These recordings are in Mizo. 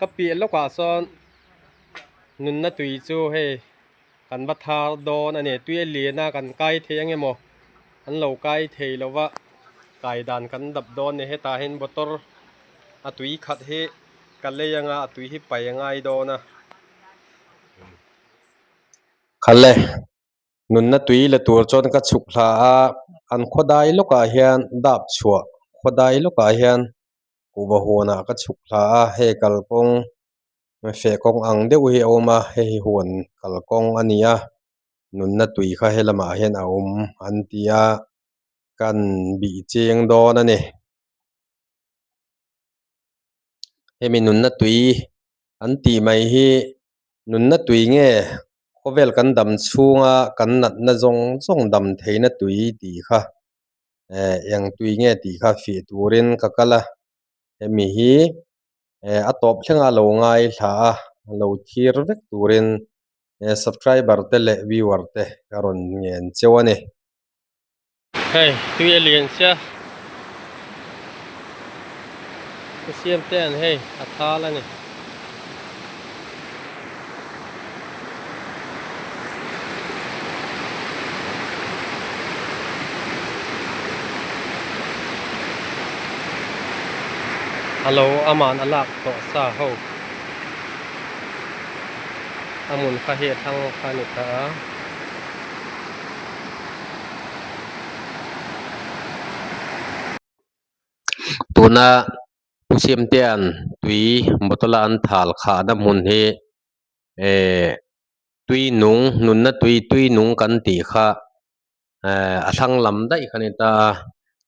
Ka piah lawkah sawn nunna tui chu hei kan va thar dawn a ni. Tui a lian a kan kai thei ang emaw an lo kai thei lo va kai dan kan dap dawn a ni. Hetah hian motor a tui khat hi ka lei anga a tui hi pai a ngai dawn a. Khale nunna tui la tur chuan ka chhuk hla a an khawdai lawkah hian dap chhuah khawdai lawkah hian kuhva huanah ka chhuk hla a hei kalkawng feh kawng ang deuh hi a awm a hei hi huan kalkawng a ni a nunna tui kha helamah hian a awm an ti a kan bih cheng dawn a ni hemi nunna tui an tih mai hi nunna tui nge khawvel kan dam chhunga kan natna zawng zawng dam theihna tui tih kha eh eng tui nge tih kha fih turin ka kal a hemi hi eh a tawp thleng a lo ngaithla a lo thlir vek turin eh subscriber te leh viewer te ka rawn ngen cheu a ni. Hei tui a lian sia ka siam te an hei a thal a ni. Alo aman a lak tawh sa ho a hmun kha hi a thlang kha a ni ta a. Tuna Pu Siamtea'n tui bottle a an thal khahna hmun hi ehh tui nung nunna tui tui nung kan tih kha ehh a thlang lam daih kha a ni ta a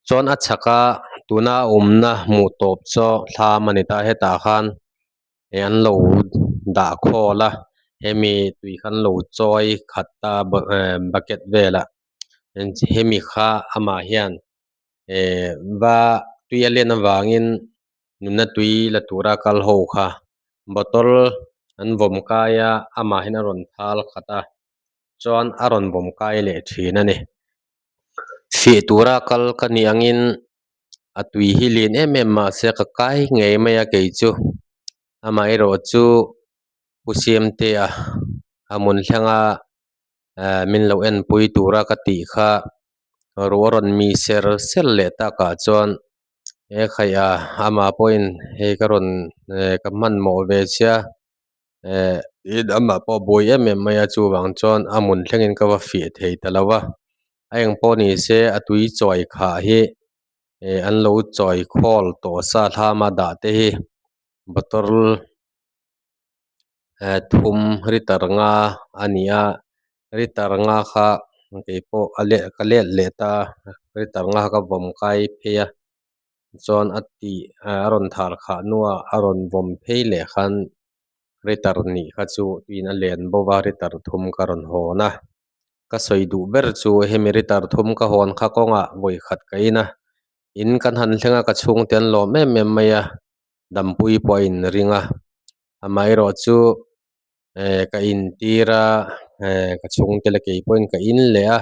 chuan a chhak a tuna a awmna hmuh tawp chu thlam a ni ta a hetah khan eh an lo dah khawl a hemi tui kha an lo chawi khat a eh bucket velah hemi kha amah hian eh va tui a len avangin nunna tui la tura kal ho kha bottle an vawm kai a amahin a rawn thal khat a chuan a rawn vawm kai leh thin a ni fih tura kal ka nih angin a tui hi lian em em mahse ka kai ngei mai a kei chu amaherawh chu pu Siamtea a hmun thlenga eh min lo enpui tura ka tih kha ruah rawn mi ser ser leh takah chuan he khaih a amah pawhin hei ka rawn eh ka hmanhmawh ve sia eh tin amah pawh a buai em em mai a chuvang chuan a hmun thlengin ka va fiah thei ta lo va a eng pawh ni se a tui chawi khah hi eh an lo chawi khawl tawh sa thlama dah te hi bottle eh thum liter nga a ni a liter nga kha keipawh a leh ka let leh ta a liter nga ka vawm kai phei a chuan a tih a rawn thar khah hnuah a rawn vawm phei leh khan liter nih kha chu tuiin a len bo va liter thum ka rawn hawn a ka sawi duh ber chu hemi liter thum ka hawn kha kawngah vawi khat ka in a in kan han thleng a ka chhungte an lawm em em mai a dampui pawh a inring a amaherawh chu eh ka intir a eh ka chhungte leh kei pawhin ka in leh a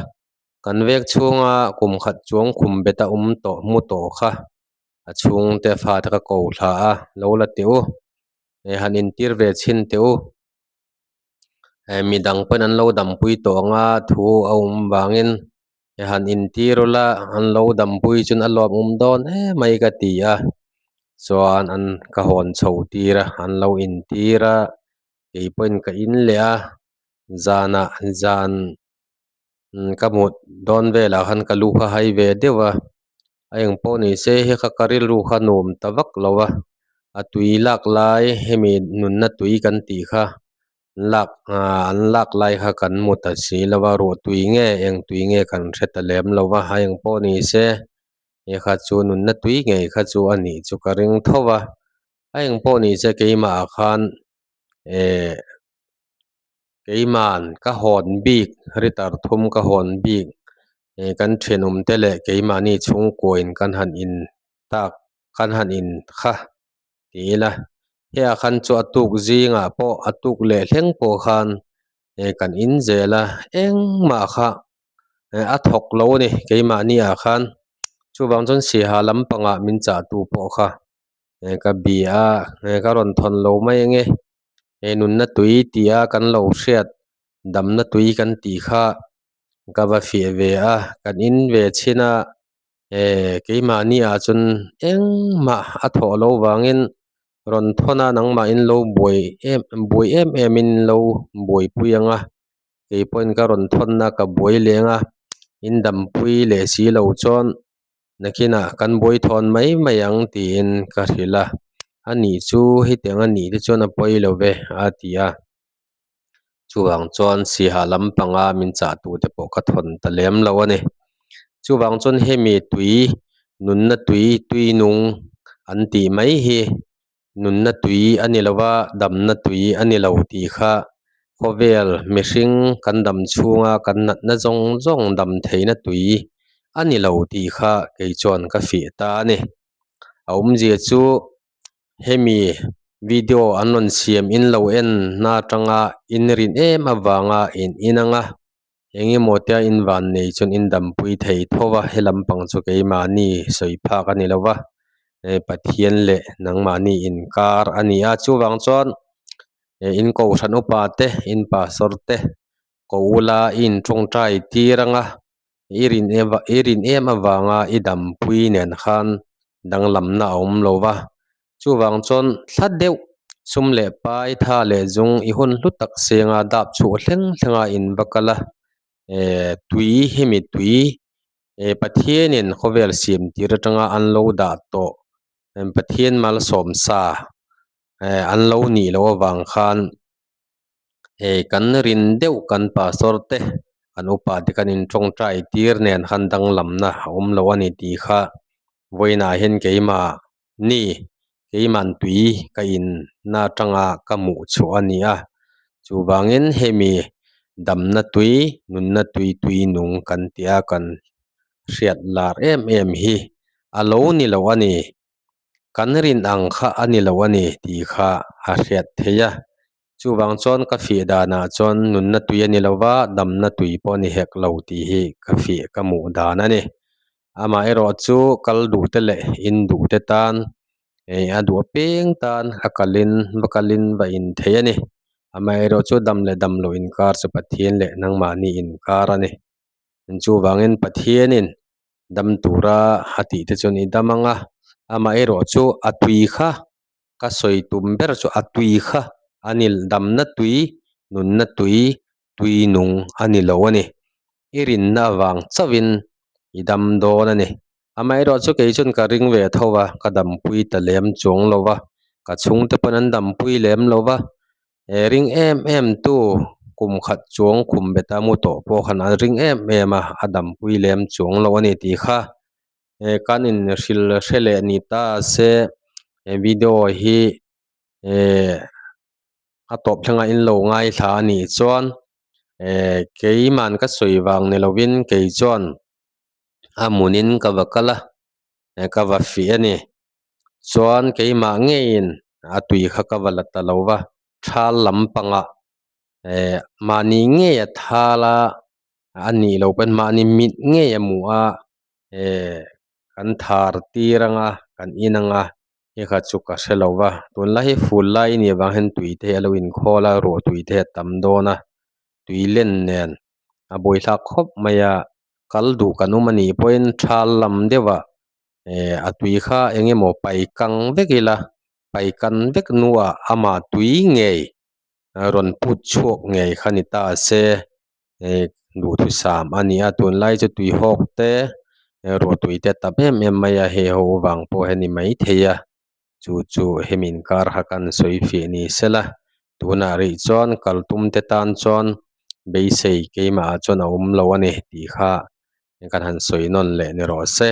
kan vek chhunga kum khat chuang khum bet a awm tawh hmu tawh kha a chhungte fate ka ko thla a lo la teh u eh han intir ve chhin teh u eh midang pawhin an lo dampui tawh ang a thu a awm vangin eh han intir ula an lo dampui chuan a lawmawm dawn emai ka ti a chuan an ka hawn chho tir a an lo intir a kei pawhin ka in leh a zanah zan ka mut dawn velah khan ka lu kha hai ve deuh a a eng pawh ni se hei kha ka rilru kha nuam ta vak lo a a tui lak lai hemi nunna tui kan tih kha lak ah an lak lai kha kan hmu ta si lo a ruah tui nge eng tui nge kan hre ta lem lo va a eng pawh ni se he kha chu nunna tui ngei kha chu a nih chu ka ring tho va a eng pawh ni se keimah ah khan eh keiman ka hawn bik litre thum ka hawn bik eh kan thenawm te leh keimahni chhungkua in kan han in tak kan han in kha ti ila hei khan chu a tuk zingah pawh a tuk leh thleng pawh khan eh kan in zel a engmah kha eh a thawk lo a ni keimahni ah khan chuvang chuan saiha lampangah min chah tu pawh kha. Ka bia a ka rawn thawn lo mai ange he nunna tui tia kan lo hriat damna tui kan tih kha ka va fiah ve a kan in ve chhin a keimahni ah chuan engmah a thawh loh vangin rawn thawn a nangmah in lo buai em buai em em in lo buaipui ang a kei pawhin ka rawn thawn a ka buai leng a in dampui leh si lo chuan nakinah kan buai thawn mai mai ang tiin ka hrilh a ani chu hetiang anih te chuan a pawi lo ve a ti a. Chuvang chuan siha lampanga min chah tute pawh ka thawn ta lem lo a ni. Chuvang chuan hemi tui nunna tui tui nung an tih mai hi nunna tui a ni lo va damna tui a ni lo tih kha khawvel mihring kan dam chhunga kan natna zawng zawng dam theihna tui a ni lo tih kha kei chuan ka fih ta a ni. A awmzia chu Hemi video an rawn siam in lo en na atanga in rin em avanga in in anga engemaw tia in van nei chuan in dampui thei tho a he lampang chu keimahni sawi phak a ni lo va Pathian leh nangmahni inkar a ni a chuvang chuan in kohhran upa te in pastor te ko ula i intawngtai tir anga i rin em i rin em avanga i dampui nen khan danglamna a awm lo va chuvang chuan thla deuh sum leh pai tha leh zung i hun hlu tak senga dap chhuah thleng thlenga in va kal a eh tui hemi tui eh Pathianin khawvel siam tir atanga an lo dah tawh Pathian malsawm sa eh an lo nih loh avang khan. Hei kan rin deuh kan pastor te kan upa te kan in tawngtai tir nen khan danglamna a awm lo a ni tih kha vawiinah hian keimah ni keiman tui ka in na atanga ka hmuh chhuah a ni a chuvangin hemi damna tui nunna tui tui nung kan tih a kan hriat lar em em hi a lo ni lo a ni. Kan rin ang kha a ni lo a ni tih kha a hriat theih a. Chuvang chuan ka fih danah chuan nunna tui a ni lo va, damna tui pawh a ni hek lo tih hi ka fih ka hmuh dan a ni. Amaherawh chu kal duh te leh in duh te tan eh a duh apiang tan a kalin va kalin va in thei a ni. Amaherawh chu dam leh dam loh inkar chu Pathian leh nangmahni inkar a ni. Chuvangin Pathianin dam tura a tih te chuan i dam ang a amaherawh chu a tui kha ka sawi tum ber chu a tui kha a ni damna tui nunna tui tui nung a ni lo a ni i rinna avang chauhin i dam dawn a ni amaherawh chu kei chuan ka ring ve tho a ka dampui ta lem chuang lo va ka chhungte pawn an dampui lem lo va. He ring em em tu kum khat chuang khum bet a mu tawh pawh khan a ring em em a a dampui lem chuang lo a ni tih kha he kan in hril hre leh ni ta se he video hi eh a tawp thlengah in lo ngaithla a nih chuan eh keiman ka sawi vang ni lovin kei chuan a hmunin ka va kal a ka va fih a ni. Chuan keimah ngeiin a tui kha ka va la ta lo va, thal lampangah eh mahni ngei a thal a, a nih loh pawn mahni mit ngei a hmuh a eh kan thar tir anga kan in anga hei kha chu ka hre lo va, tunlai hi ful lai a nih avang hian tui te hi a lo inkhawl a, ruah tui te hi a tam dawn a, tui len nen a buaithlak khawp mai a, kal duh kan awm a nih pawhin thal lam deuh ah. Eh a tui kha eng emaw pai kang vek ila pai kan vek hnuah amah tui ngei rawn put chhuak ngei kha ni ta se eh duhthusam a ni a tunlai chu tui hawk te ruah tui te a tam em em mai a hei ho vang pawh hi a ni maithei a chu chu hemi inkar kha kan sawi fih ni sela tunah rih chuan kal tum te tan chuan beisei keimah ah chuan a awm lo a ni tih kha kan han sawi nawn leh ni rawh se.